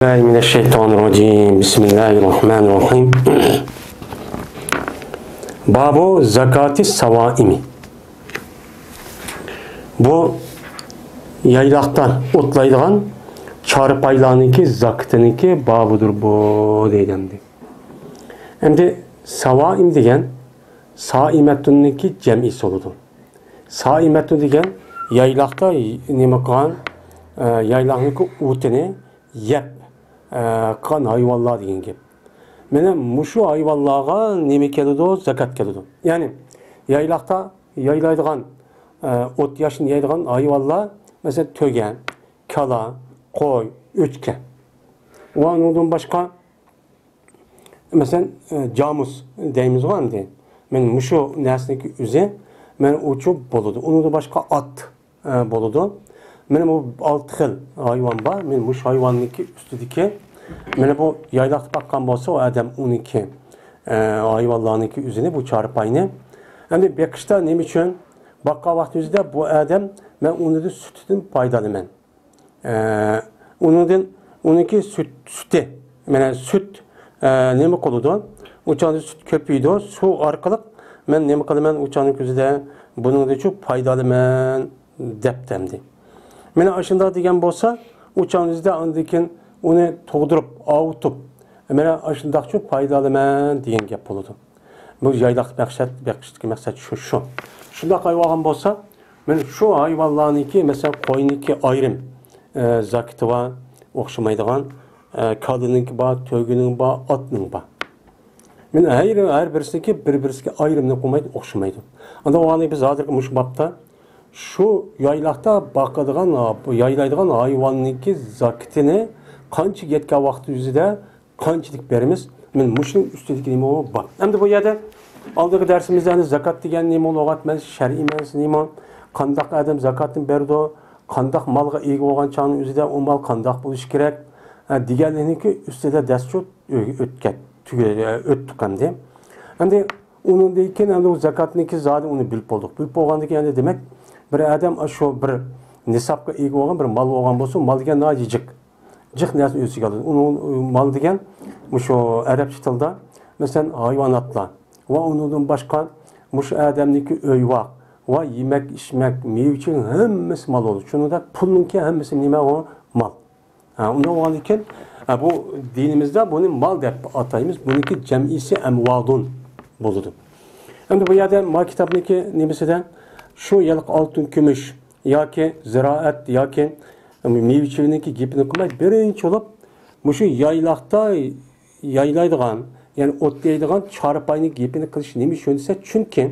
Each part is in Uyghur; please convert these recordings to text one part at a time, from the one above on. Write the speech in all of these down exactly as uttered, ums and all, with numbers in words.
بالله من الشيطان الرجيم. بسم الله الرحمن الرحيم. باب زكاة الصوائم. بۇ يايلاقتا ئوتلايدىغان چارپايلارنىڭكى زاكىتىنىڭكى بابىدۇر بۇ دەيدۇ ئەمدى. ئەمدى ساۋائىم دېگەن سائىمەتۇننىڭكى جەمئىسى بولىدۇ. سائىمەتۇن دېگەن يايلاقتا نېمە قىلغان، ئە، يايلاقنىڭكى ئوتىنى يەپ، ئە، قىلغان ھايۋانلار دېگەن گەپ. مانا مۇشۇ ھايۋانلارغا نېمە كېلىدۇ؟ زاكات كېلىدۇ. يەنى يايلاقتا يايلايدىغان، ئە، ئوت ياشىنى يەيدىغان ھايۋانلار، مەسىلەن، تۆگە، كالا، قوي، ئۆچكە. ۋە ئۇنىڭدىن باشقا مەسىلەن، ئە، جامۇس دەيمىزغۇ ئەمدى. مانا مۇشۇ نەرسىنىڭكى ئۆزى مانا ئۇچۇ بولىدۇ. ئۇنىڭدىن باشقا ئات، ئە، بولىدۇ. مانا بۇ ئالتە خىل ھايۋان بار. مانا مۇشۇ ھايۋاننىڭكى ئۈستىدىكى، مانا بۇ يايلاقتا باققان بولسا، ئۇ ئادەم ئۇنىڭكى، ئە، ھايۋانلارنىڭكى ئۆزىنى، بۇ چارپاينى. ئەمدى بېقىشتا نېمە ئۈچۈن باققان ۋاقتىمىزدا بۇ ئادەم، مەن ئۇنىڭدىن سۈتىدىن پايدىلىنىمەن. ئە، ئۇنىڭدىن، ئۇنىڭكى سۈت، سۈتى، مانا سۈت، ئە، نېمە قىلىدۇ؟ ئۇچاندا سۈت كۆپىيىدۇ. سۇ ئارقىلىق مەن نېمە قىلىمەن؟ ئۇچاننىڭ كۆزىدە بۇنىڭدىنچۇ پايدالىنىمەن دەپتۇ ئەمدى. مانا ئاشۇنداق دېگەن بولسا، ئۇچاندا ئاندىن كېيىن ئۇنى تۇغدۇرۇپ، ئاۋۇتۇپ، مانا ئاشۇنداقچۇ پايدالىنىمەن دېگەن گەپ بولىدۇ. بۇ يايلاق مەقسەت، بېقىشتىكى مەقسەت شۇ، شۇ. شۇنداق قىلىۋالغان بولسا، مانا شۇ ھايۋانلارنىڭكى، مەسىلەن، قوينىڭكى ئايرىم، ئە، زاكىتى بار، ئوخشىمايدىغان، ئە، كالىنىڭكى بار، تۆگىنىڭ بار، ئاتنىڭ بار. مانا ھەر، ھەر بىرسىنىڭكى بىر-بىرسىگە ئايرىمنى قىلمايدۇ، ئوخشىمايدۇ. ئاندىن ئۇلارنى بىز ھازىرقى مۇشۇ بابتا شۇ يايلاقتا باقىدىغان، يايلايدىغان ھايۋاننىڭكى زاكىتىنى قانچە يەتكەن ۋاقتى يۈزىدە قانچىلىك بېرىمىز؟ مانا مۇشۇنىڭ ئۈستىدىكى نېمە بار؟ ئەمدى بۇ يەردە ئالدىنقى دەرسىمىزدە، يەنى زاكات دېگەن نېمە، لۇغەت مەنىسى، شەرئىي مەنىسى نېمە، قانداق ئادەم زاكاتنى بېرىدۇ، قانداق مالغا ئىگە بولغان چاغنىڭ ئۆزىدە ئۇ مال قانداق بولۇشى كېرەك، ھە، دېگەنلىكنىڭكى ئۈستىدە دەرس شۇ ئۆتكەن، تۈگە-، ئۆتتۇق ئەمدى. ئەمدى ئۇنىڭدىن كېيىن ئەمدى ئۇ زاكاتنىڭكى زادى ئۇنى بىلىپ بولدۇق. بىلىپ بولغاندىن كېيىن ئەمدى دېمەك، بىر ئادەم شۇ بىر نىسابقا ئىگە بولغان بىر مال بولغان بولسا، مال دېگەن ناھايىتى جىق. جىق نەرسىنى ئۆز ئىچىگە ئالىدۇ. ئۇنىڭ مال دېگەن مۇشۇ ئەرەبچە تىلدا، مەسىلەن، ھايۋاناتلار ۋە ئۇنىڭدىن باشقا مۇشۇ ئادەمنىڭكى ئۆي-ۋاق ۋە يېمەك-ئىچمەك، مېۋە-چېۋىنىڭ ھەممىسى مال بولىدۇ. شۇنىڭدەك پۇلنىڭكى ھەممىسى نېمە ئۇ؟ مال. ھە، ئۇنداق بولغاندىن كېيىن، ھە، بۇ دىنىمىزدە بۇنى مال دەپ ئاتايمىز. بۇنىڭكى جەمئىسى ئەمۋالۇن بولىدۇ. ئەمدى بۇ يەردە ما كىتابنىڭكى نېمىسىدە شۇ يىلقى ئالتۇن، كۈمۈش، ياكى زىرائەت ياكى مېۋە-چېۋىنىڭكى گېپىنى قىلماي، بىرىنچى بولۇپ مۇشۇ يايلاقتا يايلايدىغان، يەنى ئوت يەيدىغان چارپاينىڭ گېپىنى قىلىش نېمە ئۈچۈن دېسە، چۈنكى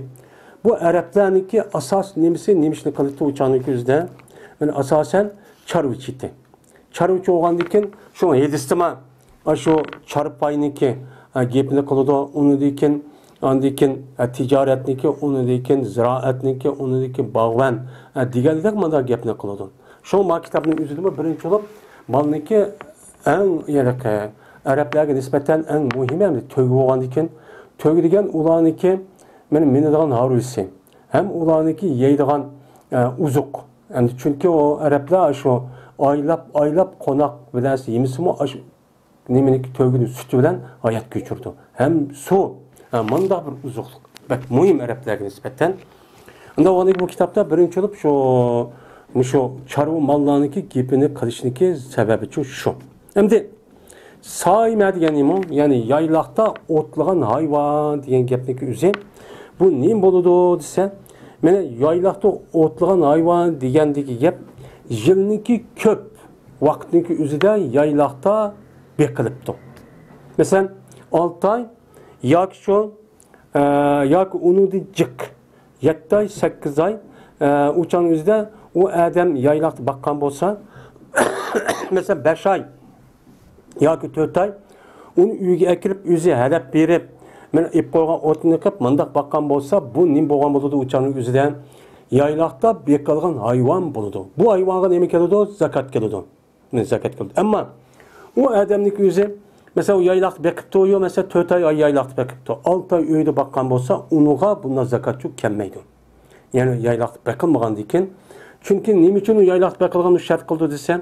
بۇ ئەرەبلەرنىڭكى ئاساسىي نېمىسى، نېمە ئىشنى قىلىدۇ ئۇ چاغنىڭ ئۆزىدە؟ مانا ئاساسەن چارۋىچى ئىدى. چارۋىچى بولغاندىن كېيىن شۇ ھېدىستىما شۇ چارپاينىڭكى، ئە، گېپىنى قىلىدۇ. ئۇنىڭدىن كېيىن، ئاندىن كېيىن، ئە، تىجارەتنىڭكى، ئۇنىڭدىن كېيىن زىرائەتنىڭكى، ئۇنىڭدىن كېيىن باغۋەن، ئە، دېگەندەك مانا گەپنى قىلىدۇ. شۇ ما كىتابنىڭ ئۆزىدىمۇ بىرىنچى بولۇپ مالنىڭكى ئەڭ، يەنى، ئەرەبلەرگە نىسبەتەن ئەڭ مۇھىمى، ئەمدى تۆگە بولغاندىن كېيىن، تۆگە دېگەن ئۇلارنىڭكى مانا مىنىدىغان ھارۋىسى ھەم ئۇلارنىڭكى يەيدىغان، ئە، ئوزۇق. ئەمدى چۈنكى ئۇ ئەرەبلەر شۇ ئايلاپ، ئايلاپ قوناق بىلەن يېمىسىمۇ، ئاشۇ نېمىنىڭكى، تۆگىنىڭ سۈتى بىلەن ھايات كەچۈرىدۇ. ھەم سۇ، ھە، مۇنداق بىر ئوزۇقلۇق بەك مۇھىم ئەرەبلەرگە نىسبەتەن. ئۇنداق بولغاندىكىن بۇ كىتابتا بىرىنچى بولۇپ شۇ، مۇشۇ چارۋا ماللارنىڭكى گېپىنى قىلىشنىڭكى سەۋەبىچۇ شۇ. ئەمدى سائىمە دېگەن نېمە؟ يەنى يايلاقتا ئوتلىغان ھايۋان دېگەن گەپنىڭكى ئۆزى. بۇ نېمە بولىدۇ دېسە، مانا يايلاقتا ئوتلىغان ھايۋان دېگەندىكى گەپ يىلنىڭكى كۆپ ۋاقىتنىڭكى ئۆزىدە يايلاقتا بېقىلىپتۇ. مەسىلەن، ئالتە ئاي ياكى شۇ، ئە، ياكى ئۇنىڭدىن جىق يەتتە ئاي، سەككىز ئاي، ئە، ئۇ چاغنىڭ ئۆزىدە ئۇ ئادەم يايلاقتا باققان بولسا، مەسىلەن، بەش ئاي ياكى تۆت ئاي ئۇنى ئۆيگە ئەكىرىپ، ئۆزى ھەلەپ بېرىپ، مانا ئېلىپ قويغان ئوتنى قىلىپ، مۇنداق باققان بولسا، بۇ نېمە بولغان بولىدۇ ئۇ چاغنىڭ ئۆزىدە؟ يايلاقتا بېقىلغان ھايۋان بولىدۇ. بۇ ھايۋانغا نېمە كېلىدۇ؟ زاكات كېلىدۇ. زاكات كېلىدۇ. ئەمما ئۇ ئادەمنىڭكى ئۆزى، مەسىلەن، ئۇ يايلاقتا بېقىپتۇ، يا، مەسىلەن، تۆت ئاي، ئاي يايلاقتا بېقىپتۇ، ئالتە ئاي ئۆيدە باققان بولسا، ئۇنىڭغا بۇنداق زاكاتچۇ كەلمەيدۇ. يەنى يايلاقتا بېقىلمىغاندىكىن. چۈنكى نېمە ئۈچۈن ئۇ يايلاقتا بېقىلغاننى شەرت قىلدى دېسە،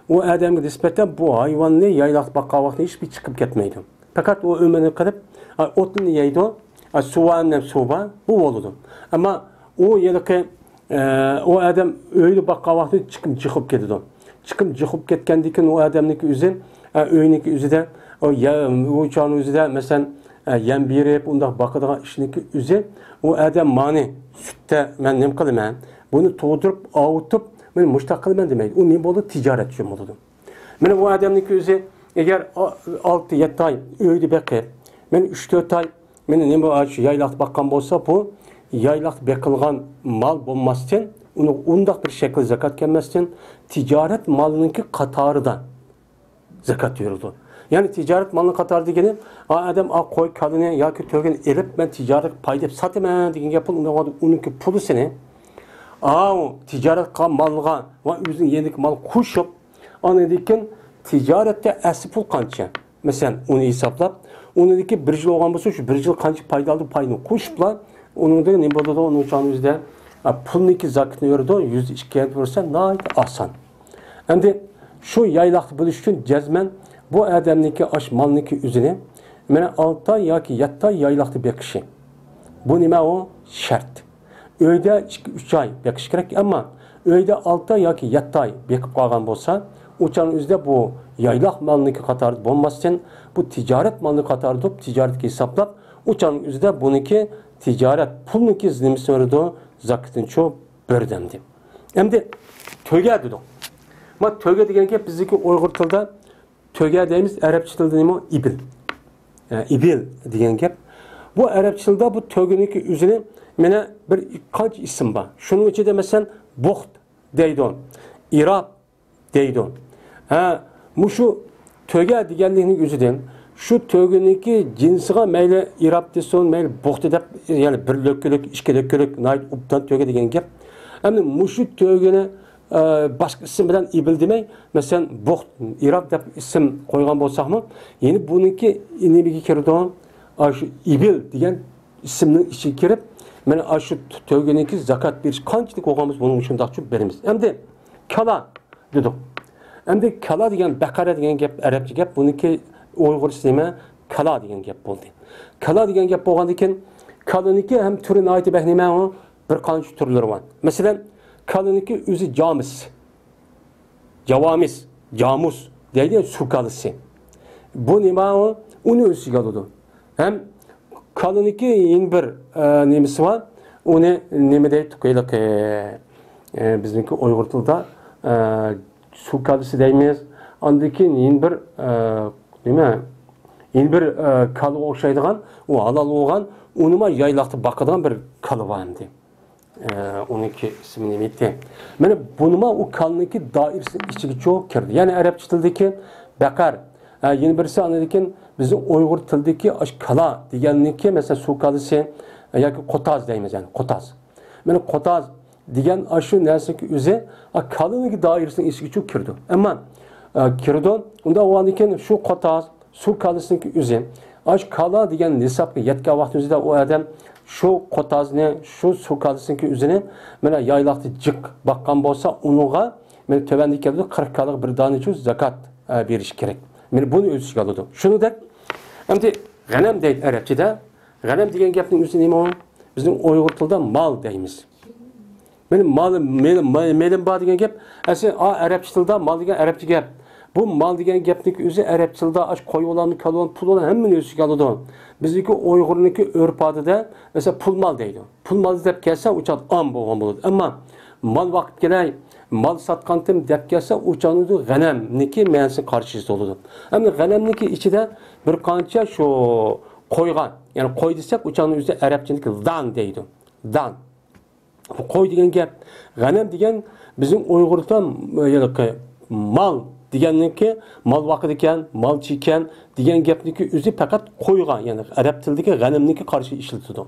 ئۇ ئادەمگە نىسبەتەن بۇ ھايۋاننى يايلاقتا باققان ۋاقتىدا ھېچبىر چىقىپ كەتمەيدۇ. پەقەت ئۇ ئۆمىنى قىلىپ، ئا، ئوتنى يەيدۇ، ئا، سۇ ھەم سۇ بار، بۇ بولىدۇ. ئەمما ئۇ ھېلىقى، ئە، ئۇ ئادەم ئۆيدە باققان ۋاقتىدا چىقىپ جىقىپ كېتىدۇ. چىقىپ جىقىپ كەتكەندىن كېيىن ئۇ ئادەمنىڭكى ئۆزى، ئا، ئۆينىڭكى ئۆزىدە، ئۇ يا-، ئۇ چاغنىڭ ئۆزىدە، مەسىلەن، ئە، يەم بېرىپ، ئۇنداق باقىدىغان ئىشنىڭكى ئۆزى، ئۇ ئادەم مانى سۈتتە مەن نېمە قىلىمەن، بۇنى تۇغدۇرۇپ، ئاۋۇتۇپ، مەن مۇشتاق قىلىمەن دېمەيدۇ. ئۇ نېمە بولىدۇ؟ تىجارەت ئۈچۈن بولىدۇ. مانا ئۇ ئادەمنىڭكى ئۆزى ئەگەر ئا-، ئالتە، يەتتە ئاي ئۆيدە بېقىپ، مانا ئۈچ، تۆت ئاي مانا نېمە شۇ يايلاقتا باققان بولسا، بۇ يايلاقتا بېقىلغان مال بولماستىن، ئۇنى ئۇنداق بىر شەكىل زاكات كەلمەستىن، تىجارەت مالىنىڭكى قاتارىدا زاكات بېرىلىدۇ. يەنى تىجارەت مالىنىڭ قاتارى دېگىنى، ئا ئادەم ئا قوي كالىنى ياكى تۆگىنى ئېلىپ، مەن تىجارەت پايدا دەپ ساتىمەن دېگەن گەپ بولۇپ، ئۇنىڭكى پۇلىسىنى ئاۋۇ تىجارەت قىلغان مالغا ۋە ئۆزىنىڭ يېنىدىكى مالغا قوشۇپ، ئاندىن كېيىن تىجارەتتە ئەسلى پۇل قانچە؟ مەسىلەن، ئۇنى ھېسابلاپ، ئۇنىڭدىكى بىر يىل بولغان بولسا، شۇ بىر يىل قانچە پايدا ئالدى، پايدىنى قوشۇپلا، ئۇنىڭدا نېمە بولىدۇ، ئۇنىڭ چاغنىڭ ئۆزىدە، ئا، پۇلنىڭكى زاكىتىنى بېرىدۇ، يۈزدە ئىككى بېرسە، ناھايىتى ئاسان. ئەمدى شۇ يايلاقتا بولۇش ئۈچۈن جەزمەن بۇ ئادەمنىڭكى ئاش مالنىڭكى ئۆزىنى، مانا، ئالتە ئاي ياكى يەتتە ئاي يايلاقتا بېقىشى. بۇ نېمە ئۇ؟ شەرت. ئۆيدە ئىككى، ئۈچ ئاي بېقىش كېرەك، ئەمما ئۆيدە ئالتە ئاي ياكى يەتتە ئاي بېقىپ قالغان بولسا، ئۇ چاغنىڭ ئۆزىدە بۇ يايلاق مالنىڭكى قاتارىدا بولماستىن، بۇ تىجارەت مالنىڭ قاتارىدا تۇرۇپ، تىجارەتكە ھېسابلاپ، ئۇ چاغنىڭ ئۆزىدە بۇنىڭكى تىجارەت پۇلنىڭكى نېمىسىنى بېرىدۇ، زاكىتىنىچۇ بېرىدۇ ئەمدى. ئەمدى تۆگە دېدۇق. ما تۆگە دېگەن گەپ بىزدىكى ئۇيغۇر تىلىدا تۆگە دەيمىز، ئەرەبچە تىلدا نېمە؟ ئىبىل. ئە، ئىبىل دېگەن گەپ. بۇ ئەرەبچە تىلدا بۇ تۆگىنىڭكى ئۆزىنى مانا بىر قانچە ئىسىم بار. شۇنىڭ ئىچىدە مەسىلەن، بۇخت دەيدۇ، ئىراب دەيدۇ. ھە، مۇشۇ تۆگە دېگەنلىكنىڭ ئۆزىدىن شۇ تۆگىنىڭكى جىنسىغا مەيلى ئىراب دېسۇن، مەيلى بۇخت دەپ، يەنى بىر لۆككىلىك، ئىككى لۆككىلىك، ناھايىتى ئوبدان تۆگە دېگەن گەپ. ئەمدى مۇشۇ تۆگىنى ئە، باشقا ئىسىم بىلەن ئىبىل دېمەي، مەسىلەن، بۇخت، ئىراب دەپ ئىسىم قويغان بولساقمۇ، يەنى بۇنىڭكى نېمىگە كىرىدۇ؟ ئاشۇ ئىبىل دېگەن ئىسىمنىڭ ئىچىگە كىرىپ، مانا ئاشۇ تۆگىنىڭكى زاكات بېرىش قانچىلىك بولغان بولسا، بۇنىڭ شۇنداقچە بېرىمىز. ئەمدى كالا دېدۇق. ئەمدى كالا دېگەن، بەقەرە دېگەن گەپ ئەرەبچە گەپ، بۇنىڭكى ئۇيغۇرچىسى نېمە؟ كالا دېگەن گەپ بولدى. كالا دېگەن گەپ بولغاندىن كېيىن، كالىنىڭكى ھەم تۈرى ناھايىتى بەك نېمە ئۇ؟ بىر قانچە تۈرلىرى بار. مەسىلەن، كالىنىڭكى ئۆزى جامىس، جاۋامىس، جامۇس دەيدۇ، سۇ كالىسى. بۇ نېمە ئۇ؟ ئۇنى ئۆز ئىچىگە ئالىدۇ. ھەم كالىنىڭكى يەنە بىر، ئە، نېمىسى بار؟ ئۇنى نېمە دەيدۇ؟ ھېلىقى، ئە، بىزنىڭكى ئۇيغۇر تىلىدا، ئە، سۇ كالىسى دەيمىز. ئاندىن كېيىن يەنە بىر، ئە، نېمە؟ يەنە بىر، ئە، كالىغا ئوخشايدىغان، ئۇ ھالال بولغان، ئۇنىمۇ يايلاقتا باقىدىغان بىر كالا بار ئەمدى. ئە، ئۇنىڭكى ئىسمى نېمە ئىدى؟ مانا بۇنىمۇ ئۇ كالىنىڭكى دائىرىسىنىڭ ئىچىگىچۇ كىردى. يەنى ئەرەبچە تىلدىكى بەقەر، ئە، يەنە بىرسى ئاندىن كېيىن بىزنىڭ ئۇيغۇر تىلدىكى ئاشۇ كالا دېگەننىڭكى، مەسىلەن، سۇ كالىسى، ئە، ياكى قوتاز دەيمىز، يەنى قوتاز. مانا قوتاز دېگەن ئاشۇ نەرسىنىڭكى ئۆزى، ئا، كالىنىڭكى دائىرىسىنىڭ ئىچىگىچۇ كىرىدۇ. ئەمما، ئا، كىرىدۇ. ئۇنداق بولغاندىن كېيىن شۇ قوتاز، سۇ كالىسىنىڭكى ئۆزى، ئاشۇ كالا دېگەن نىسابقا يەتكەن ۋاقتىمىزدا ئۇ ئادەم شۇ قوتازنى، شۇ سۇ كالىسىنىڭكى ئۆزىنى مانا يايلاقتا جىق باققان بولسا، ئۇنىڭغا مانا تۆۋەندە كېلىدۇ، قىرىق كالىغا بىر دانىچۇ زاكات، ئە، بېرىش كېرەك. مانا بۇنى ئۆز ئىچىگە ئالىدۇ. شۇنىڭدەك ئەمدى غەنەم دەيدۇ ئەرەبچىدە. غەنەم دېگەن گەپنىڭ ئۆزى نېمە ئۇ؟ بىزنىڭ ئۇيغۇر تىلىدا مال دەيمىز. مېنىڭ مال، مېلىم، مېلىم بار دېگەن گەپ. ئەسلى، ئا، ئەرەبچە تىلدا مال دېگەن ئەرەبچە گەپ. بۇ مال دېگەن گەپنىڭكى ئۆزى ئەرەبچە تىلدا ئاش، قوي بولامدۇ، كالا بولامدۇ، پۇل بولامدۇ، ھەممىنى ئۆز ئىچىگە ئالىدۇ. بىزنىڭكى ئۇيغۇرنىڭكى ئۆرپ-ئادىتىدە، مەسىلەن، پۇل مال دەيدۇ. پۇل مال دەپ كەلسە، ئۇ چاغدا ئام بولغان بولىدۇ. ئەمما مال ۋاقىت كېلەي، مال ساتقانتىم دەپ كەلسە، ئۇ چاغدا غەنەمنىڭكى مەنىسىنى قارشى بولىدۇ. ئەمدى غەنەمنىڭكى ئىچىدە بىر قانچە شۇ قويغا، يەنى قوي دېسەك، ئۇ چاغنىڭ ئۆزىدە ئەرەبچىدىكى دان دەيدۇ. دان. قوي دېگەن گەپ، غەنەم دېگەن بىزنىڭ ئۇيغۇردا، ھېلىقى، مال دېگەننىڭكى، مال باقىدىكەن، مالچى ئىكەن دېگەن گەپنىڭكى ئۆزى پەقەت قويغا، يەنى ئەرەب تىلىدىكى غەنەمنىڭكى قارشى ئىشلىتىدۇ.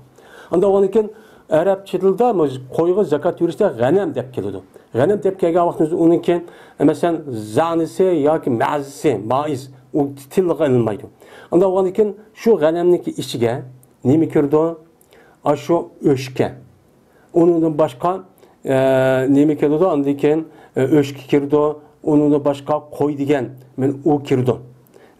ئاندىن ئاندىن كېيىن ئەرەبچە تىلدا قويغا زاكات بېرىشتە غەنەم دەپ كېلىدۇ. غەنەم دەپ كەلگەن ۋاقتىمىزدا ئۇنىڭكى، مەسىلەن، زانىسى ياكى مەزىسى، مائىز، ئۇ تىلغا ئېلىنمايدۇ. ئاندىن ئاندىن كېيىن شۇ غەنەمنىڭكى ئىچىگە نېمە كىرىدۇ؟ ئاشۇ ئۆشكە. ئۇنىڭدىن باشقا، ئە، نېمە كېلىدۇ؟ ئاندىن كېيىن، ئە، ئۆشكە كىرىدۇ، ئۇنىڭدىن باشقا قوي دېگەن، مانا ئۇ كىرىدۇ.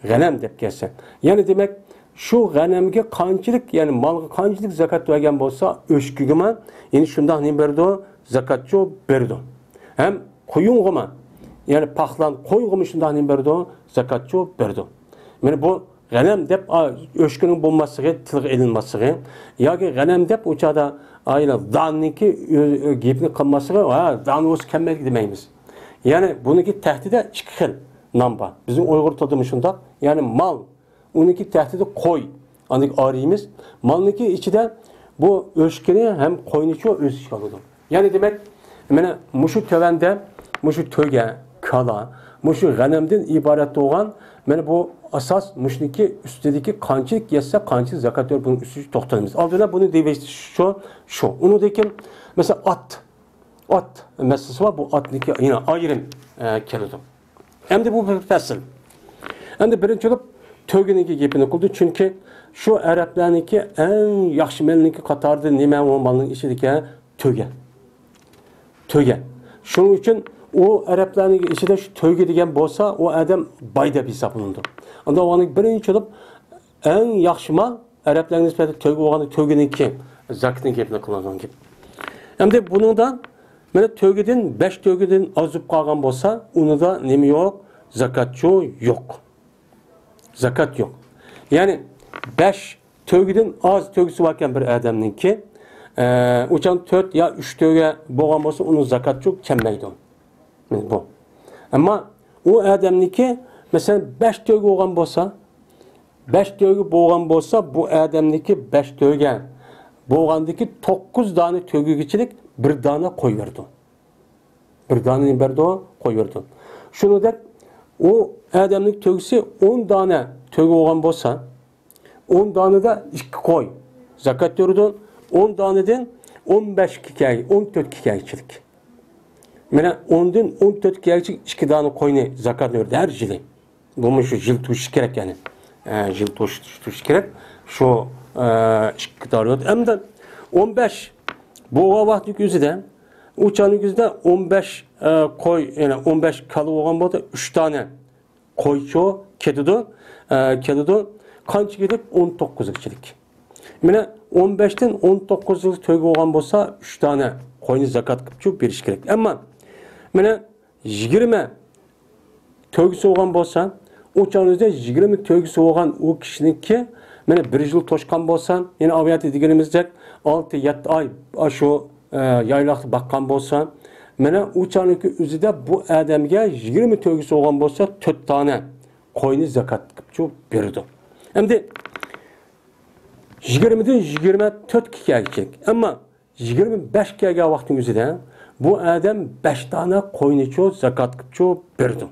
غەنەم دەپ كەلسە. يەنى دېمەك، شۇ غەنەمگە قانچىلىك، يەنى مالغا قانچىلىك زاكات بەرگەن بولسا، ئۆچكىگىمۇ، يەنى شۇنداق نېمە بېرىدۇ؟ زاكاتچۇ بېرىدۇ. ھەم قويۇڭغىمۇ، يەنى پاخلان قويغىمۇ شۇنداق نېمە بېرىدۇ؟ زاكاتچۇ بېرىدۇ. مانا بۇ غەنەم دەپ، ئا، ئۆچكىنىڭ بولماسلىقى، تىلغا ئېلىنماسلىقى ياكى غەنەم دەپ ئۇ چاغدا، ئا، يەنە داننىڭكى، ئۆ-، ئۆ-، گېپىنى قىلماسلىقى، ھە، دان بولسا كەلمەيدۇ دېمەيمىز. يەنى بۇنىڭكى تەھتىدە ئىككى خىل نام بار. بىزنىڭ ئۇيغۇر تىلىدىمۇ شۇنداق. يەنى مال، ئۇنىڭكى تەھتىدە قوي. ئاندىن ئايرىيمىز. مالنىڭكى ئىچىدە بۇ ئۆچكىنى ھەم قوينىچۇ ئۆز ئىچىگە ئالىدۇ. يەنى دېمەك، مانا مۇشۇ تۆۋەندە مۇشۇ تۆگە، كالا، مۇشۇ غەنەمدىن ئىبارەت بولغان، مانا بۇ ئاساس مۇشۇنىڭكى ئۈستىدىكى قانچىلىك يەتسە، قانچىلىك زاكات بېرىپ، بۇنىڭ ئۈستىگە توختىلىمىز. ئالدىدا بۇنى دېيىش شۇ، شۇ. ئۇنىڭدىن كېيىن، مەسىلەن، ئات. ئات مەسىلىسى بار، بۇ ئاتنىڭكى يەنە ئايرىم، ئە، كېلىدۇ. ئەمدى بۇ بىر پەسىل. ئەمدى بىرىنچى بولۇپ تۆگىنىڭكى گېپىنى قىلدى، چۈنكى شۇ ئەرەبلەرنىڭكى ئەڭ ياخشى مالنىڭكى قاتارىدا نېمە ئۇ مالنىڭ ئىچىدىكى تۆگە. تۆگە. شۇنىڭ ئۈچۈن ئۇ ئەرەبلەرنىڭ ئىچىدە شۇ تۆگە دېگەن بولسا، ئۇ ئادەم باي دەپ ھېسابلىنىدۇ. ئاندا ئۇنىڭ بىرىنچى بولۇپ ئەڭ ياخشى مال ئەرەبلەرگە نىسبەتەن تۆگە بولغاندا تۆگىنىڭكى زاكىتىنىڭ گېپىنى قىلىدىغان گەپ. ئەمدى بۇنىڭدا مانا تۆگىدىن، بەش تۆگىدىن ئازىپ قالغان بولسا، ئۇنىدا نېمە يوق؟ زاكاتچۇ يوق. زاكات يوق. يەنى بەش تۆگىدىن ئاز تۆگىسى باركەن بىر ئادەمنىڭكى، ئە، ئۇچان تۆت يا ئۈچ تۆگە بولغان بولسا، ئۇنىڭ زاكاتچۇ كەلمەيدۇ. بۇ. ئەمما ئۇ ئادەمنىڭكى، مەسىلەن، بەش تۆگە بولغان بولسا، بەش تۆگە بولغان بولسا، بۇ ئادەمنىڭكى بەش تۆگە بولغاندىكى توققۇز دانە تۆگىگىچىلىك بىر دانە قوي بېرىدۇ. بىر دانە نېمە بېرىدۇ؟ قوي بېرىدۇ. شۇنىڭدەك ئۇ ئادەمنىڭ تۆگىسى ئون دانە تۆگە بولغان بولسا، ئون دانىدا ئىككى قوي زاكات بېرىدۇ. ئون دانىدىن ئون بەشكە كەل-، ئون تۆتكە كەلگۈچىلىك. مانا ئوندىن ئون تۆتكە كەلگۈچىلىك ئىككى دانە قوينى زاكات بېرىدۇ ھەر يىلى. بۇمۇ شۇ يىل توشۇش كېرەك، يەنى. ئە، يىل توشۇش، توشۇش كېرەك. شۇ، ئە، ئىككى دانە. ئەمدى ئون بەش بولغان ۋاقىتنىڭ ئۆزىدە، ئۇ چاغنىڭ ئۆزىدە ئون بەش، ئە، قوي، يەنى ئون بەش كالا بولغان بولسا، ئۈچ دانە قويچۇ كېتىدۇ، ئە، كېتىدۇ. قانچە كېتىپ؟ ئون توققۇزغىچىلىك. مانا ئون بەشتىن ئون توققۇزغا تۆگە بولغان بولسا، ئۈچ دانە قوينى زاكات قىلىپچۇ بېرىش كېرەك. ئەمما مانا يىگىرمە تۆگىسى بولغان بولسا، ئۇ چاغنىڭ ئۆزىدە يىگىرمە تۆگىسى بولغان ئۇ كىشىنىڭكى، مانا بىر يىل توشقان بولسا، يەنە ئاۋۇ يەردە دېگىنىمىزدەك ئالتە، يەتتە ئاي ئاشۇ، ئە، يايلاقتا باققان بولسا، مانا ئۇ چاغنىڭكى ئۆزىدە بۇ ئادەمگە يىگىرمە تۆگىسى بولغان بولسا، تۆت دانە قوينى زاكات قىلىپچۇ بېرىدۇ. ئەمدى يىگىرمىدىن يىگىرمە تۆتكە كەلگۈچىلىك. ئەمما يىگىرمە بەشكە كەلگەن ۋاقىتنىڭ ئۆزىدە بۇ ئادەم بەش دانە قوينىچۇ زاكات قىلىپچۇ بېرىدۇ.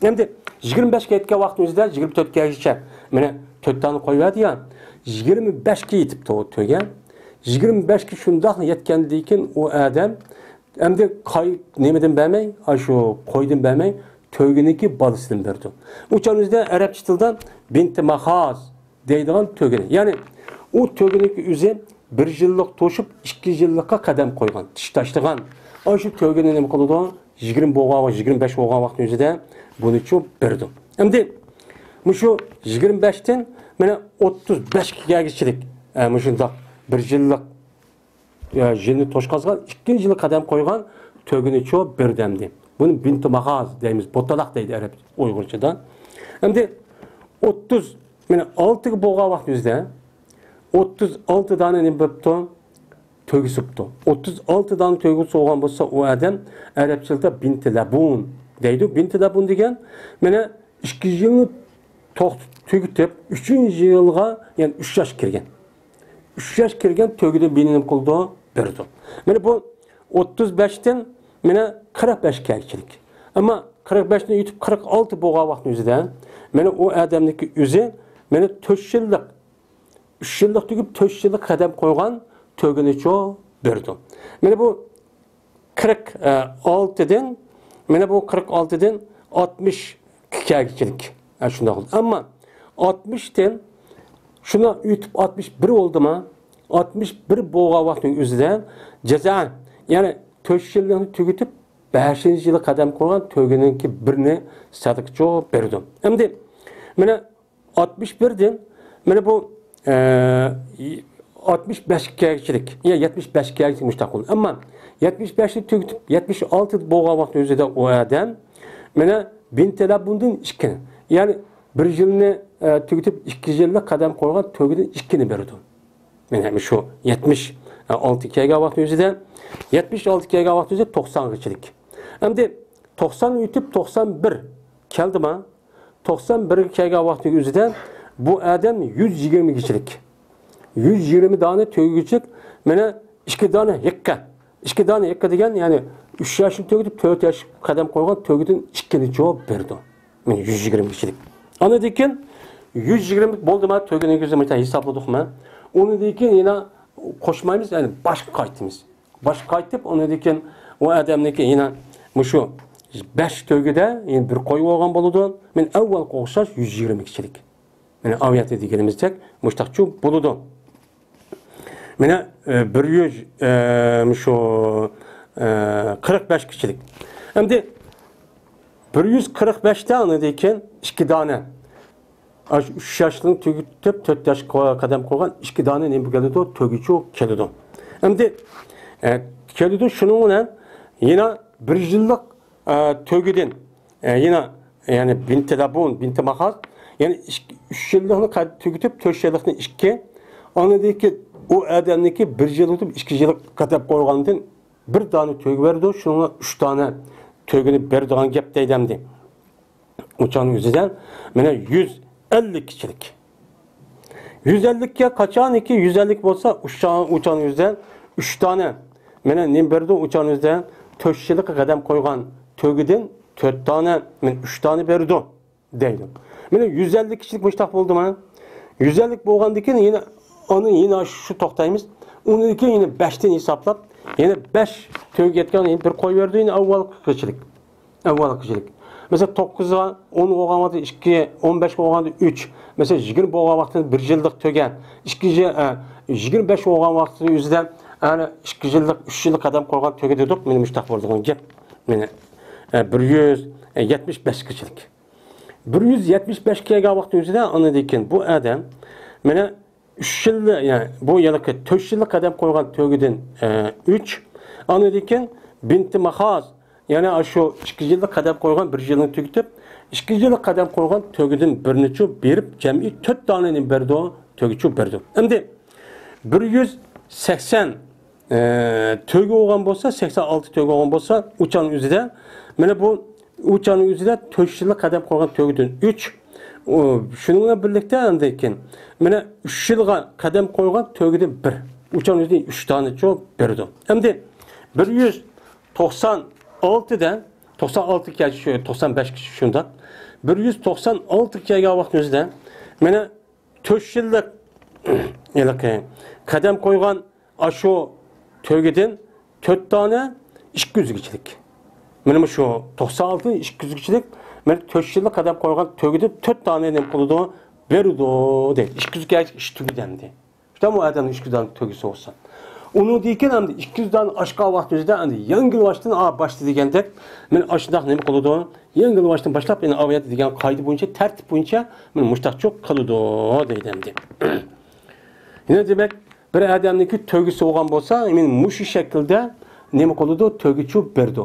ئەمدى يىگىرمە بەشكە يەتكەن ۋاقىتنىڭ ئۆزىدە يىگىرمە تۆتكە كەلگۈچە مانا تۆت دانە قوي بەردى يا. يىگىرمە بەشكە يېتىپتۇ ئۇ تۆگە. يىگىرمە بەشكە شۇنداقلا يەتكەندىن كېيىن ئۇ ئادەم ئەمدى قاي-، نېمىدىن بەرمەي، ئاشۇ قويدىن بەرمەي، تۆگىنىڭكى بالىسىدىن بېرىدۇ. ئۇ چاغنىڭ ئۆزىدە ئەرەبچە تىلدا بىنتى ماخاز دەيدىغان تۆگىنى. يەنى ئۇ تۆگىنىڭكى ئۆزى بىر يىللىق توشۇپ، ئىككى يىللىققا قەدەم قويغان، تىش تاشلىغان. ئاشۇ تۆگىنى نېمە قىلىدۇ؟ يىگىرمە بولغان، يىگىرمە بەش بولغان ۋاقىتنىڭ ئۆزىدە بۇنىچۇ بېرىدۇ. ئەمدى مۇشۇ يىگىرمە بەشتىن مانا ئوتتۇز بەشكە كەلگۈچىلىك، ئە، مۇشۇنداق بىر يىللىق يا، يىلنى توشقازغان، ئىككىنچى يىلى قەدەم قويغان تۆگىنىچۇ بىردەمدى. بۇنى بىنتۇ ماخاز دەيمىز، بوتالاق دەيدۇ ئەرەب ئۇيغۇرچىدا. ئەمدى ئوتتۇز، مانا ئالتىگە بولغان ۋاقتىمىزدا ئوتتۇز ئالتە دانە نېمە بوپتۇ؟ تۆگىسى بوپتۇ. ئوتتۇز ئالتە دانە تۆگىسى بولغان بولسا، ئۇ ئادەم ئەرەبچىلىكتە بىنتى لەبۇن دەيدۇ. بىنتى لەبۇن دېگەن، مانا ئىككى يىلنى توختىتىپ، تۈگىتىپ، ئۈچىنچى يىلغا، يەنى ئۈچ ياش كىرگەن. ئۈچ ياش كىرگەن تۆگىدىن بىرنى نېمە قىلىدۇ؟ بېرىدۇ. مانا بۇ ئوتتۇز بەشتىن مانا قىرىق بەشكە كەلگۈچىلىك. ئەمما قىرىق بەشتىن ئۆتۈپ قىرىق ئالتە بولغان ۋاقىتنىڭ ئۆزىدە مانا ئۇ ئادەمنىڭكى ئۆزى مانا تۆت يىللىق، ئۈچ يىللىق تۈگۈپ تۆت يىللىق قەدەم قويغان تۆگىنىچۇ بېرىدۇ. مانا بۇ قىرىق ئالتىدىن، مانا بۇ قىرىق ئالتىدىن ئاتمىشقا كەلگۈچىلىك. ھە، شۇنداق بولدى. ئەمما ئاتمىشتىن شۇنى ئۆتۈپ ئاتمىش بىر بولدىما؟ ئاتمىش بىر بولغان ۋاقىتنىڭ ئۆزىدە جازا، يەنى تۆت يىللىقنى تۈگىتىپ، بەشىنچى يىلى قەدەم قويغان تۆگىنىڭكى بىرنى سەدىقىچۇ بېرىدۇ. ئەمدى مانا ئاتمىش بىردىن، مانا بۇ، ئە، ئاتمىش بەشكە كەلگۈچىلىك، يا يەتمىش بەشكە كەلگۈچىلىك مۇشتاق بولىدۇ. ئەمما يەتمىش بەشنى تۈگىتىپ، يەتمىش ئالتە بولغان ۋاقىت ئۆزىدە ئۇ ئادەم، مانا، بىنتى لەبۇندىن ئىككىنى، يەنى بىر يىلنى، ئە، تۈگىتىپ، ئىككى يىللىق قەدەم قويغان تۆگىدىن ئىككىنى بېرىدۇ. مانا شۇ يەتمىش ئالتە كەلگەن ۋاقىت ئۆزىدە، يەتمىش ئالتە كەلگەن ۋاقىت ئۆزىدە توقسانغىچىلىك. ئەمدى توقسان ئۆتۈپ، توقسان بىر كەلدىما؟ توقسان بىرگە كەلگەن ۋاقىتنىڭ ئۆزىدە بۇ ئادەم يۈز يىگىرمىگىچىلىك. يۈز يىگىرمە دانە تۆگىگىچىلىك، مانا ئىككى دانە ھېققە. ئىككى دانە ھېققە دېگەن، يەنى ئۈچ ياشنى تۆگىتىپ، تۆت ياش قەدەم قويغان تۆگىدىن ئىككىنى جاۋاب بېرىدۇ. مانا يۈز يىگىرمىگىچىلىك. ئاندىن كېيىن يۈز يىگىرمە بولدىما، تۆگىنىڭ ئۆزى مانا ھېسابلىدۇقمۇ؟ ئۇنىڭدىن كېيىن يەنە قوشمايمىز، يەنى باشقا قايتىمىز. باشقا قايتىپ، ئۇنىڭدىن كېيىن ئۇ ئادەمنىڭكى يەنە مۇشۇ بەش تۆگىدە يەنە بىر قوي بولغان بولىدۇ. مانا ئەۋۋەلگە ئوخشاش يۈز يىگىرمە كىشىلىك. مانا ئاۋياتى دېگىنىمىزدەك مۇشتاقچۇ بولىدۇ. مانا، ئە، بىر يۈز، ئە، مۇشۇ، ئە، قىرىق بەش كىشىلىك. ئەمدى بىر يۈز قىرىق بەشتە ئۇنىڭدىن كېيىن ئىككى دانە ئاشۇ ئۈچ ياشنى تۈگىتىپ، تۆت ياشقا قەدەم قويغان ئىككى دانە نېمە كېلىدۇ؟ تۆگىچۇ كېلىدۇ. ئەمدى، ئە، كېلىدۇ، شۇنىڭ بىلەن يەنە بىر يىللىق، ئە، تۆگىدىن، ئە، يەنە، يەنى بىنتى لەبۇن، بىنتى ماخاز، يەنى ئىككى، ئۈچ يىللىقنى قەد-، تۈگىتىپ، تۆت يىللىقنى ئىككى، ئاندىن كېيىن ئۇ ئادەمنىڭكى بىر يىللىق تۇتۇپ، ئىككى يىللىق قەدەم قويغاندىن بىر دانە تۆگە بېرىدۇ، شۇنىڭغا ئۈچ دانە تۆگىنى بېرىدىغان گەپ دەيدۇ ئەمدى. ئۇچان ئۆزىدە مانا يۈز ئەللىك كىشىلىك. يۈز ئەللىككە قاچانكى يۈز ئەللىك بولسا، ئۇچان، ئۇچان ئۆزىدە ئۈچ دانە. مانا نېمە بېرىدۇ؟ ئۇچان ئۆزىدە تۆت يىللىققا قەدەم قويغان تۆگىدىن تۆت دانە، مانا ئۈچ دانە بېرىدۇ دەيدۇ. مانا يۈز ئەللىك كىشىلىك مۇشتاق بولدىما؟ يۈز ئەللىك بولغاندىن كېيىن يەنە ئۇنى يەنە شۇ توختايمىز. ئۇنىڭدىن كېيىن يەنە بەشتىن ھېسابلاپ، يەنە بەش تۆگە يەتكەن يەنە بىر قوي بېرىدۇ، يەنە ئەۋۋالقىچىلىك. ئەۋۋالقىچىلىك. مەسىلەن، توققۇزغا، ئون بولغان ۋاقىتتا ئىككى، ئون بەش بولغاندا ئۈچ، مەسىلەن، يىگىرمە بولغان ۋاقىتتا بىر يىللىق تۆگە، ئىككى يىل، ئە، يىگىرمە بەش بولغان ۋاقىتتا ئۆزىدە، ئەنە، ئىككى يىللىق، ئۈچ يىللىق قەدەم قويغان تۆگە دېدۇق، مانا مۇشتاق بولىدىغان گەپ. مانا، ئە، بىر يۈز يەتمىش بەش كىشىلىك. بىر يۈز يەتمىش بەشكە كەلگەن ۋاقىت ئۆزىدە ئاندىن كېيىن بۇ ئادەم، مانا، ئۈچ يىل، يەنى بۇ يىلقى تۆت يىللىق قەدەم قويغان تۆگىدىن، ئە، ئۈچ، ئاندىن كېيىن بىنتى ماخاز، يەنى ئاشۇ ئىككى يىللىق قەدەم قويغان بىر يىلنى تۈگىتىپ، ئىككى يىللىق قەدەم قويغان تۆگىدىن بىرنىچۇ بېرىپ، جەمئىي تۆت دانىنى بېرىدۇ، تۆگىچۇ بېرىدۇ. ئەمدى بىر يۈز سەكسەن، ئە، تۆگە بولغان بولسا، سەكسەن ئالتە تۆگە بولغان بولسا، ئۇچان ئۆزىدە، مانا بۇ ئۇچان ئۆزىدە تۆت يىللىق قەدەم قويغان تۆگىدىن ئۈچ، ئۇ، شۇنىڭ بىلەن بىرلىكتە ئاندىن كېيىن، مانا ئۈچ يىلغا قەدەم قويغان تۆگىدىن بىر. ئۇچان ئۆزىدە ئۈچ دانىچۇ بېرىدۇ. ئەمدى بىر يۈز توقسان ئالتىدە، توقسان ئالتە كەلگەن، شۇ توقسان بەش شۇنداق. بىر يۈز توقسان ئالتە كەلگەن ۋاقىت ئۆزىدە، مانا تۆت يىللىق ھېلىقى قەدەم قويغان ئاشۇ تۆگىدىن تۆت دانە ئىككى يۈزگىچىلىك. مانا شۇ توقسان ئالتە ئىككى يۈزگىچىلىك، مانا تۆت يىللىق قەدەم قويغان تۆگىدىن تۆت دانە نېمە قىلىدۇ؟ بېرىدۇ دەيدۇ. ئىككى يۈزگە ئىش تۈگىدى ئەمدى. شۇنداق ئۇ ئادەمنىڭ ئىككى يۈز دانە تۆگىسى بولسا. ئۇنىڭدىن كېيىن ئەمدى ئىككى يۈز دانە ئاشقان ۋاقىت ئۆزىدە ئەمدى يەڭگىل باشتىن، ئا، باشتا دېگەندەك، مانا ئاشۇنداق نېمە قىلىدۇ؟ يەڭگىل باشتىن باشلاپ، يەنە ئاۋيات دېگەن قائىدە بويىچە، تەرتىپ بويىچە مانا مۇشتاقچۇ قىلىدۇ دەيدۇ ئەمدى. يەنە دېمەك، بىر ئادەمنىڭكى تۆگىسى بولغان بولسا، مانا مۇشۇ شەكىلدە نېمە قىلىدۇ؟ تۆگىچۇ بېرىدۇ.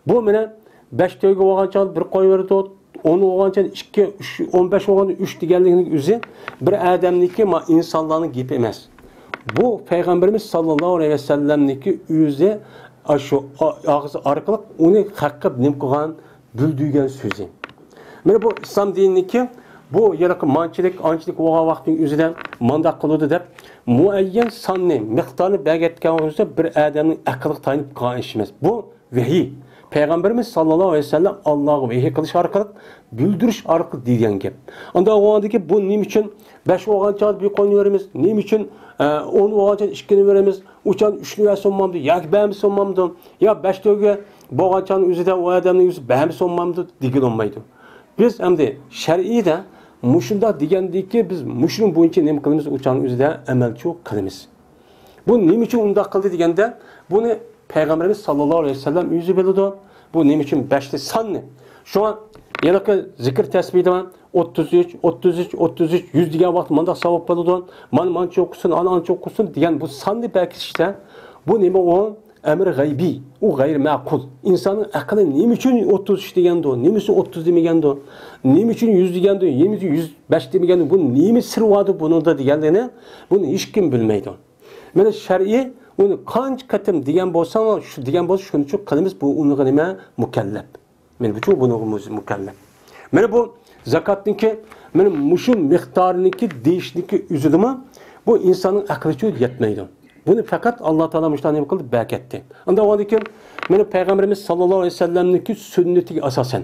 بۇ مانا بەش تۆگە بولغان چاغدا بىر قوي بېرىدۇ، ئون بولغان چاغدا ئىككى، ئۈچ، ئون بەش بولغاندا ئۈچ دېگەنلىكنىڭ ئۆزى بىر ئادەمنىڭكى، ما، ئىنسانلارنىڭ گېپى ئەمەس. بۇ پەيغەمبىرىمىز ساللاللاھۇ ئەلەيھى ۋەسەللەمنىڭكى ئۆزى ئاشۇ ئا-، ئاغزى ئارقىلىق ئۇنى ھەققە نېمە قىلغان؟ بىلدۈرگەن سۆزى. مانا بۇ ئىسلام دىنىنىڭكى بۇ ھېلىقى مانچىلىك، ئانچىلىك بولغان ۋاقىتنىڭ ئۆزىدە مانداق قىلىدۇ دەپ مۇئەييەن ساننى، مىقدارنى بەرگەن ۋاقىتتا بىر ئادەمنىڭ ئەقلىگە تايىنىپ قىلغان ئىش ئەمەس. بۇ ۋەھىي. پەيغەمبىرىمىز ساللاللاھۇ ئەلەيھى ۋەسەللەم ئاللاغا ۋەھىي قىلىش ئارقىلىق، بىلدۈرۈش ئارقىلىق دېگەن گەپ. ئاندا بولغاندىكى بۇ نېمە ئۈچۈن بەش بولغان چاغدا بىر قوينى بېرىمىز، نېمە ئۈچۈن، ئە، ئون بولغان چاغدا ئىككىنى بېرىمىز، ئۇچان ئۈچنى بەرسە بولمامدۇ ياكى بەرمىسە بولمامدۇ؟ يا بەش تۆگە بولغان چاغنىڭ ئۆزىدە ئۇ ئادەمنىڭ ئۆزى بەرمىسە بولمامدۇ دېگىلى بولمايدۇ. بىز ئەمدى شەرئىيدە مۇشۇنداق دېگەندىكى بىز مۇشۇنىڭ بويىچە نېمە قىلىمىز؟ ئۇچانىڭ ئۆزىدە ئەمەلچۇ قىلىمىز. بۇ نېمە ئۈچۈن ئۇنداق قىلدى دېگەندە، بۇنى پەيغەمبىرىمىز ساللاللاھۇ ئەلەيھى ۋەسەللەم ئۆزى بىلىدۇ. بۇ نېمە ئۈچۈن بەشتە ساننى؟ شۇڭا ھېلىقى زىكىر تەسبىھدە ئوتتۇز ئۈچ، ئوتتۇز ئۈچ، ئوتتۇز ئۈچ، يۈز دېگەن ۋاقىتتا مانداق ساۋاب بولىدۇ. مانا مانچە ئوقۇسۇن، ئانا ئانچە ئوقۇسۇن دېگەن بۇ ساننى بەكىتىشتە، بۇ نېمە ئۇ؟ ئەمر غەيبىي، ئۇ غەيرىي مەقۇل. ئىنساننىڭ ئەقلى نېمە ئۈچۈن ئوتتۇز ئۈچ دېگەندۇ؟ نېمە ئۈچۈن ئوتتۇز دېمىگەندۇ؟ نېمە ئۈچۈن يۈز دېگەندۇ؟ نېمە ئۈچۈن يۈز بەش دېمىگەندۇ؟ بۇ نېمە سىر باردۇ بۇنىڭدا دېگەنلىرىنى بۇنى ھېچكىم بىلمەيدۇ. مانا شەرئىي ئۇنى قانچە قېتىم دېگەن بولساڭ، شۇ دېگەن بولسا شۇنچە قىلىمىز، بۇ ئۇنىڭغا نېمە؟ مۇكەللەپ. مانا بۇچۇ بۇنىڭغا مۇز-، مۇكەللەپ. مانا بۇ زاكاتنىڭكى، مانا مۇشۇ مىقدارنىڭكى دېيىشنىڭكى ئۆزىدىمۇ بۇ ئىنساننىڭ ئەقلىچۇ يەتمەيدۇ. بۇنى پەقەت ئاللا تائالا مۇشۇنداق نېمە قىلدى؟ بەركەتتى. ئاندا ئۇندىن كېيىن مانا پەيغەمبىرىمىز ساللاللاھۇ ئەلەيھى ۋەسەللەمنىڭكى سۈننىتىگە ئاساسەن،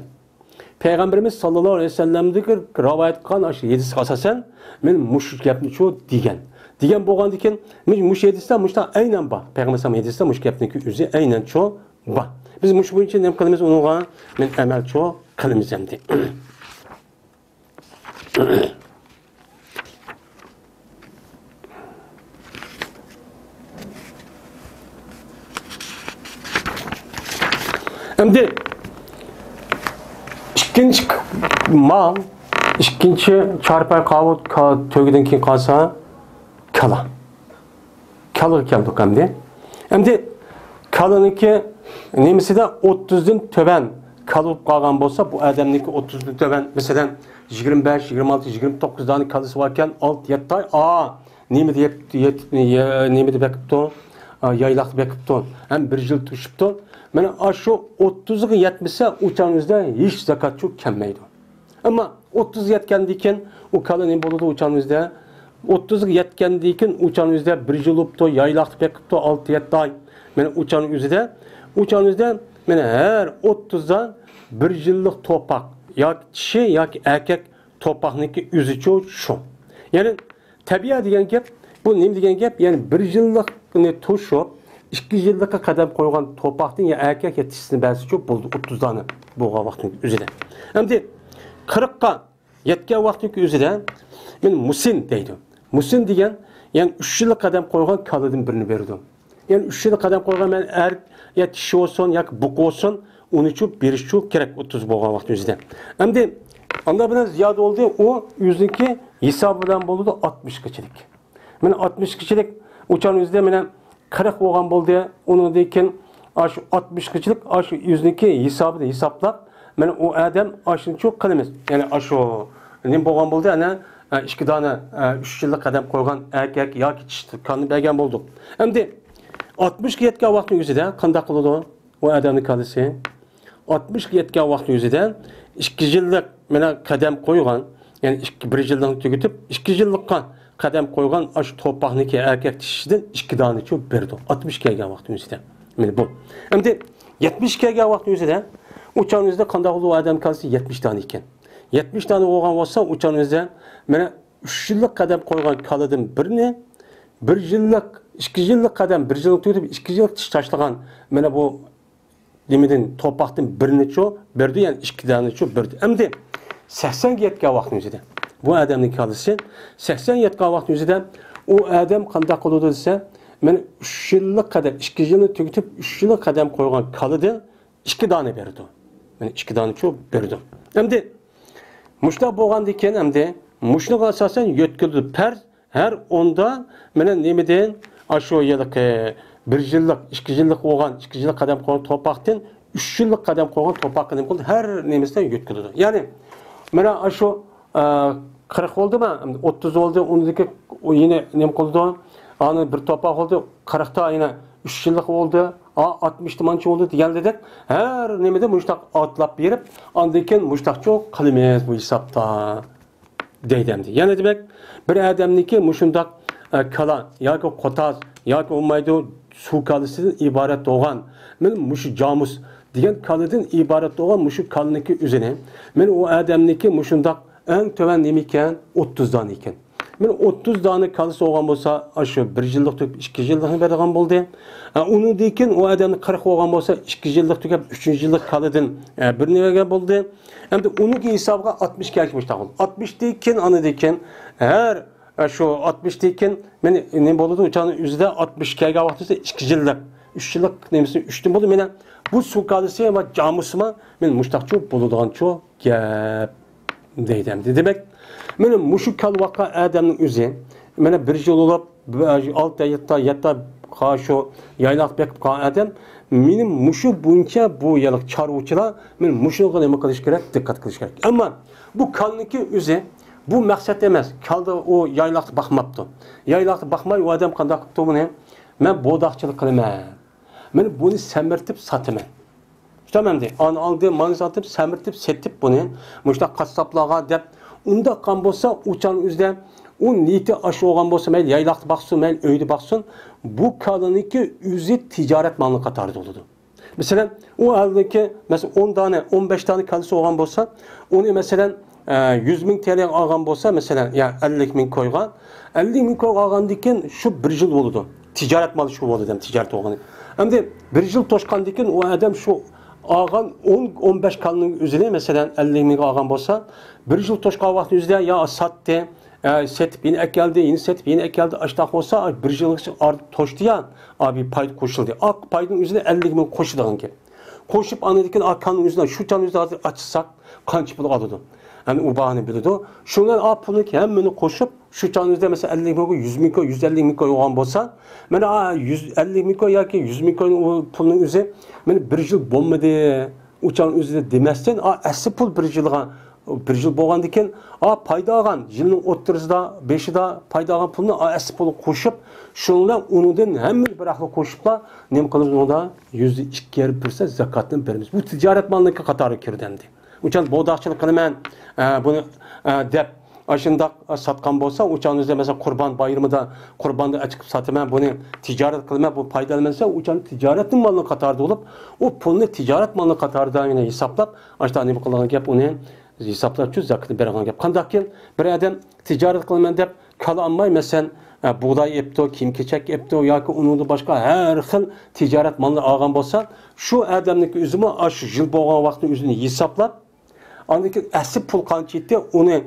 پەيغەمبىرىمىز ساللاللاھۇ ئەلەيھى ۋەسەللەمدىن رىۋايەت قىلغان ئاشۇ ھەدىسكە ئاساسەن، مەن مۇشۇ گەپنى شۇ دېگەن. دېگەن بولغاندىكىن، مۇ-، مۇشۇ ھەدىستە مۇشۇنداق ئەينەن بار. پەيغەمبەر ھەدىستە مۇشۇ گەپنىڭكى ئۆزى ئەينەن شۇ بار. بىز مۇشۇ بويىچە نېمە قىلىمىز ئۇنىڭغا؟ مەن ئەمەل شۇ قىلىمىز ئەمدى. ئەمدى ئىككىنچى مال، ئىككىنچى چارپاي قاۋۇت، كا-، تۆگىدىن كېيىن قالسا كالا. كالىغا كەلدۇق ئەمدى. ئەمدى كالىنىڭكى نېمىسىدە ئوتتۇزدىن تۆۋەن كالا بولۇپ قالغان بولسا، بۇ ئادەمنىڭكى ئوتتۇزدىن تۆۋەن، مەسىلەن، يىگىرمە بەش، يىگىرمە ئالتە، يىگىرمە توققۇز دانە كالىسى باركەن، ئالتە، يەتتە ئاي، ئا، نېمىدە يەت-، يەت-، يە-، نېمىدە بېقىپتۇ، ئا، يايلاقتا بېقىپتۇ، ھەم بىر يىل توشۇپتۇ. مانا ئاشۇ ئوتتۇزغا يەتمىسە، ئۇ چاغنىڭ ئۆزىدە ھېچ زاكات شۇ كەلمەيدۇ. ئەمما ئوتتۇز يەتكەندىن كېيىن ئۇ كالا نېمە بولىدۇ ئۇ چاغنىڭ ئۆزىدە؟ ئوتتۇزغا يەتكەندىن كېيىن ئۇ چاغنىڭ ئۆزىدە بىر يىل بوپتۇ، يايلاقتا بېقىپتۇ، ئالتە، يەتتە ئاي. مانا ئۇ چاغنىڭ ئۆزىدە، ئۇ چاغنىڭ ئۆزىدە مانا ھەر ئوتتۇزدا بىر يىللىق توپاق، ياكى چىشى، ياكى ئەركەك توپاقنىڭكى ئۆزىچۇ شۇ. يەنى تەبىئە دېگەن گەپ، بۇ نېمە دېگەن گەپ؟ يەنى بىر يىللىقنى توشۇپ، ئىككى يىللىققا قەدەم قويغان توپاقتىن يا ئەركەك يا چىشىسىنى بەرسىچۇ بولدى، ئوتتۇز دانە بولغان ۋاقىتنىڭ ئۆزىدە. ئەمدى قىرىققا يەتكەن ۋاقىتنىڭ ئۆزىدە مانا مۇسىن دەيدۇ. مۇسىن دېگەن، يەنى ئۈچ يىللىق قەدەم قويغان كالىدىن بىرنى بېرىدۇ. يەنى ئۈچ يىللىق قەدەم قويغان، مەن ئەر يا چىشى بولسۇن ياكى بۇقا بولسۇن، ئۇنىچۇ بېرىشچۇ كېرەك ئوتتۇز بولغان ۋاقىت ئۆزىدە. ئەمدى ئانداق بىلەن زىيادە بولدى، ئۇ ئۆزىنىڭكى ھېسابى بىلەن بولىدۇ ئاتمىشقىچىلىك. مانا ئاتمىشقىچىلىك ئۇ چاغنىڭ ئۆزىدە مانا قىرىق بولغان بولدى. ئۇنىڭدىن كېيىن ئاشۇ ئاتمىشقىچىلىك ئاشۇ ئۆزىنىڭكى ھېسابىدا ھېسابلاپ، مانا ئۇ ئادەم ئاشۇنچۇ قىلىمىز. يەنى ئاشۇ نېمە بولغان بولدى؟ ئەنە، ئە، ئىككى دانە، ئە، ئۈچ يىللىق قەدەم قويغان ئەركەك ياكى چىشى كالىنى بەرگەن بولدۇق. ئەمدى ئاتمىشقا يەتكەن ۋاقىتنىڭ ئۆزىدە قانداق قىلىدۇ؟ ئۇ ئادەمنىڭ كالىسى ئاتمىشقا يەتكەن ۋاقىتنىڭ ئۆزىدە ئىككى يىللىق مانا قەدەم قويغان، يەنى ئىككى، بىر يىللىقنى تۈگىتىپ، ئىككى يىللىققا قەدەم قويغان ئاشۇ توپاقنىڭكى ئەركەك چىشىدىن ئىككى دانىچۇ بېرىدۇ. ئاتمىش كەلگەن ۋاقىتنىڭ ئۆزىدە. مانا بۇ. ئەمدى يەتمىش كەلگەن ۋاقىتنىڭ ئۆزىدە، ئۇ چاغنىڭ ئۆزىدە قانداق بولىدۇ؟ ئۇ ئادەم كالىسى يەتمىش دانە ئىكەن. يەتمىش دانە بولغان بولسا، ئۇ چاغنىڭ ئۆزىدە مانا ئۈچ يىللىق قەدەم قويغان كالىدىن بىرنى، بىر يىللىق، ئىككى يىللىق قەدەم، بىر يىلنى تۈگىتىپ، ئىككى يىللىق چىش تاشلىغان، مانا بۇ نېمىدىن، توپاقتىن بىرنىچۇ بېرىدۇ، يەنى ئىككى دانىچۇ بېرىدۇ. ئەمدى سەكسەنگە يەتكەن ۋاقىتنىڭ ئۆزىدە، بۇ ئادەمنىڭ كالىسى سەكسەنگە يەتكەن ۋاقىتنىڭ ئۆزىدە ئۇ ئادەم قانداق قىلىدۇ دېسە، مانا ئۈچ يىللىق قەدەم، ئىككى يىلنى تۈگىتىپ، ئۈچ يىللىق قەدەم قويغان كالىدىن ئىككى دانە بېرىدۇ. مانا ئىككى دانىچۇ بېرىدۇ. ئەمدى مۇشۇنداق بولغاندىن كېيىن، ئەمدى مۇشۇنىڭغا ئاساسەن يۆتكىلىدۇ پەرز. ھەر ئوندا مانا نېمىدىن، ئاشۇ ھېلىقى بىر يىللىق، ئىككى يىللىق بولغان، ئىككى يىللىق قەدەم قويغان توپاقتىن ئۈچ يىللىق قەدەم قويغان توپاققا نېمە قىلىدۇ؟ ھەر نېمىسىدە يۆتكىلىدۇ. يەنى مانا ئاشۇ، ئە، قىرىق بولدىمۇ؟ ئوتتۇز بولدى، ئۇنىڭدىكى ئۇ يەنە نېمە قىلىدۇ؟ ئانا بىر توپاق بولدى، قىرىقتا يەنە ئۈچ يىللىق بولدى، ئا، ئاتمىشتا مانچە بولدى دېگەن دېدۇق. ھەر نېمىدە مۇشۇنداق ئاتلاپ بېرىپ، ئاندىن كېيىن مۇشۇنداقچۇ قىلىمىز بۇ ھېسابتا. دەيدۇ ئەمدى. يەنە دېمەك، بىر ئادەمنىڭكى مۇشۇنداق، ئە، كالا ياكى قوتاز ياكى بولمايدۇ، سۇ كالىسىدىن ئىبارەت بولغان، مانا مۇشۇ جامۇس دېگەن كالىدىن ئىبارەت بولغان مۇشۇ كالىنىڭكى ئۆزىنى، مانا ئۇ ئادەمنىڭكى مۇشۇنداق ئەڭ تۆۋەن نېمە ئىكەن؟ ئوتتۇز دانە ئىكەن. مانا ئوتتۇز دانە كالىسى بولغان بولسا، ئاشۇ بىر يىللىق تۈگىتىپ، ئىككى يىللىقنى بېرىدىغان بولدى. ئە، ئۇنىڭدىن كېيىن ئۇ ئادەمنىڭ قىرىق بولغان بولسا، ئىككى يىللىق تۈگەپ، ئۈچىنچى يىللىق كالىدىن، ئە، بىرنى بەرگەن بولدى. ئەمدى ئۇنىڭكى ھېسابىغا ئاتمىش كەلگەن مۇشۇنداق بولدى. ئاتمىشتىن كېيىن، ئاندىن كېيىن ھەر، ئە، شۇ ئاتمىشتىن كېيىن مانا نېمە بولىدۇ؟ ئۇ چاغنىڭ ئۆزىدە ئاتمىش كەلگەن ۋاقتىدا ئىككى يىللىق ئۈچ يىللىق نېمىسى ئۈچتىن بولدى. مانا بۇ سۇ كالىسى ۋە جامۇسىما مەن مۇشتاقچۇ بولىدىغانچۇ گەپ دەيدۇ ئەمدى. دېمەك، مانا مۇشۇ كالىۋاتقان ئادەمنىڭ ئۆزى، مانا بىر يىل بولۇپ، ئالتە، يەتتە، يەتتە قاشۇ يايلاق بېقىپ قالغان ئادەم، مېنىڭ مۇشۇ بويىچە بۇ يەرلىك چارۋىچىلار، مانا مۇشۇنىڭغا نېمە قىلىش كېرەك؟ دىققەت قىلىش كېرەك. ئەمما بۇ كالنىڭكى ئۆزى بۇ مەقسەت ئەمەس. كالدا ئۇ يايلاقتا باقماپتۇ. يايلاقتا باقماي، ئۇ ئادەم قانداق قىپتۇ بۇنى؟ مەن بوداقچىلىق قىلىمەن. مەن بۇنى سەمرىتىپ ساتىمەن. تۇتام ئەمدى. ئانى ئالدى، مانى ساتىپ، سەمرىتىپ سېتىپ بۇنى مۇشۇنداق قاسساپلارغا دەپ، ئۇنداق قىلغان بولسا، ئۇ چاغنىڭ ئۆزىدە ئۇ نىيىتى ئاشۇ بولغان بولسا، مەيلى يايلاقتا باقسۇن، مەيلى ئۆيدە باقسۇن، بۇ كالىنىڭكى ئۆزى تىجارەت مالىنىڭ قاتارىدا بولىدۇ. مەسىلەن، ئۇ ھالدىكى، مەسىلەن، ئون دانە، ئون بەش دانە كالىسى بولغان بولسا، ئۇنى، مەسىلەن، ئە، يۈز مىڭ تىيەنگە ئالغان بولسا، مەسىلەن، يا ئەللىك مىڭ كويغا، ئەللىك مىڭ كويغا ئالغاندىن كېيىن شۇ بىر يىل بولىدۇ. تىجارەت مالى شۇ بولىدۇ، تىجارەت بولغىنى. ئەمدى بىر يىل توشقاندىن كېيىن ئۇ ئادەم شۇ ئالغان ئون، ئون بەش كالىنىڭ ئۆزىنى، مەسىلەن، ئەللىك مىڭگە ئالغان بولسا، بىر يىل توشقان ۋاقىتنىڭ ئۆزىدە يا ساتتى، ئە، سېتىپ يەنە ئەكەلدى، يەنە سېتىپ يەنە ئەكەلدى، ئاشتاق بولسا، بىر يىلغىچە ئارىدا توشتى يا، ئا، بىر پايدا قوشۇلدى. ئا، پايدىنىڭ ئۆزىنى ئەللىك مىڭ قوشىدىغان گەپ. قوشۇپ، ئاندىن كېيىن ئا كالنىڭ ئۆزىنى، شۇ چاغنىڭ ئۆزىدە ھازىر ئاچساق، قانچە پۇل ئالىدۇ؟ يەنى ئۇ باھانى بىلىدۇ. شۇنىڭ بىلەن ئا پۇلنى ھەممىنى قوشۇپ، شۇ چاغنىڭ ئۆزىدە، مەسىلەن، ئەللىك مىڭ كوي، يۈز مىڭ كوي، يۈز ئەللىك مىڭ كوي بولغان بولسا، مانا ئا يۈز ئەللىك مىڭ كوي ياكى يۈز مىڭ كوي ئۇ پۇلنىڭ ئۆزى، مانا بىر يىل بولمىدى، ئۇ چاغنىڭ ئۆزىدە دېمەستىن، ئا ئەسلى پۇل بىر يىلغا بىر يىل بولغاندىن كېيىن، ئا، پايدا ئالغان، يىلنىڭ ئوتتۇرىسىدا، بېشىدا پايدا ئالغان پۇلنى، ئا، ئەسلى پۇلغا قوشۇپ، شۇنىڭ بىلەن ئۇنىڭدىن ھەممىنى بىر ئەھلى قوشۇپلا، نېمە قىلىمىز ئۇنىڭدا؟ يۈزدە ئىككى يېرىم پىرسەنت زاكاتنى بېرىمىز. بۇ تىجارەت مالىنىڭكى قاتارىغا كىرىدۇ ئەمدى. ئۇچان بوداقچىلىق قىلىمەن، ئە، بۇنى، ئە، دەپ، ئاشۇنداق ساتقان بولسا، ئۇچان ئۆزى، مەسىلەن، قۇربان بايرىمىدا، قۇرباندا ئەچىقىپ ساتىمەن، بۇنى تىجارەت قىلىمەن، بۇ پايدىلىنىمەن دېسە، ئۇچان تىجارەتنىڭ مالىنىڭ قاتارىدا بولۇپ، ئۇ پۇلنى تىجارەت مالىنىڭ قاتارىدا يەنە ھېسابلاپ، ئاشۇنداق نېمە قىلغان گەپ ئۇنى ھېسابلاپچۇ زاكىتنى بېرىدىغان گەپ. قانداقكىن بىر ئادەم تىجارەت قىلىمەن دەپ كالا ئالماي، مەسىلەن، ئە، بۇغداي ئېپتۇ، كىيىم-كېچەك ئېپتۇ ياكى ئۇنىڭدىن باشقا ھەر خىل تىجارەت مالنى ئالغان بولسا، شۇ ئادەمنىڭكى ئۆزىمۇ ئاشۇ يىل بولغان ۋاقىتنى ئۆزىنى ھېسابلاپ، ئاندىن كېيىن ئەسلى پۇل قانچە ئىدى، ئۇنى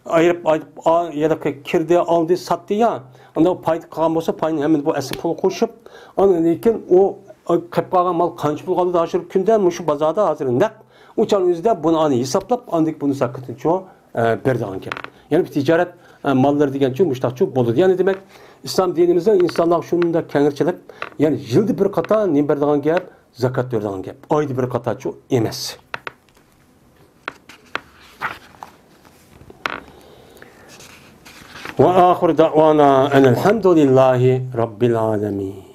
ئايرىپ، ئايرىپ، ئا-، يا كىردى، ئالدى، ساتتى يا، ئاندىن پايدا قالغان بولسا، پاينى ھەممىنى بۇ ئەسلى پۇلغا قوشۇپ، ئاندىن كېيىن ئۇ قېلىپ قالغان مال قانچە پۇل قالدى، ھازىر كۈندە مۇشۇ بازاردا ھازىر نەق ئۇ چاغنىڭ ئۆزىدە بۇنى ئانا ھېسابلاپ، ئاندىن بۇنى زاكىتىنىچۇ، ئە، بېرىدىغان گەپ. يەنى بۇ تىجارەت، ئە، ماللىرى دېگەنچۇ مۇشتاقچۇ بولىدۇ. يەنى دېمەك، ئىسلام دىنىمىزدا ئىنسانلارغا شۇنداق كەڭرىچىلىك، يەنى يىلدا بىر قاتا نېمە بېرىدىغان گەپ؟ زاكات بېرىدىغان گەپ. ئايدا بىر قاتاچۇ ئەمەس. وآخر دعوانا أن الحمد لله رب العالمين.